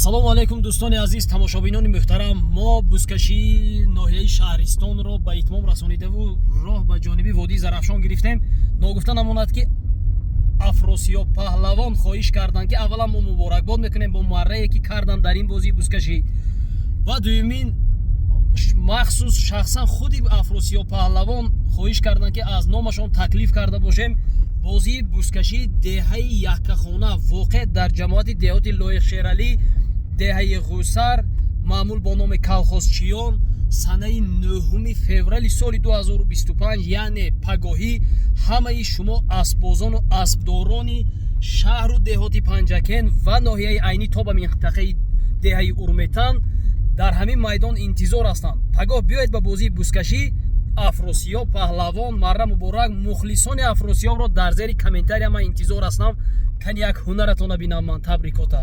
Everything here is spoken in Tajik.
Ассалому алайкум, дӯстони азиз, тамошобинони муҳтарам. Мо бузкашии ноҳияи Шаҳристонро ба итмом расонидаву роҳ ба ҷониби водии Зарафшон гирифтем. Ногуфта намонад, ки Афросиёб паҳлавон хоҳиш карданд, ки аввалан мо муборакбод мекунем бо маррае, ки карданд дар ин бозии бузкашӣ, ва дуюмин, махсус шахсан худи Афросиёб паҳлавон хоҳиш карданд, ки аз номашон таклиф карда бошем: бозии бузкашии деҳаи Яккахона, воқеъ дар ҷамоати деҳоти Лоиқ Шералӣ, деҳаи Ғусар, маъмул бо номи Калхозчиён, санаи 9 феврали соли 2025, яъне пагоҳӣ, ҳамаи шумо аспбозону аспдорони шаҳру деҳоти Панҷакен ва ноҳияи Айнӣ то ба минтақаи деҳаи Урметан дар ҳамин майдон интизор ҳастанд. Пагоҳ биёед ба бозии бузкашӣ. Афросиёб паҳлавон, марра муборак. Мухлисони Афросиёбро дар зери комментария ман интизор ҳастам. Кани, як ҳунаратона бинам ман. Табрикота.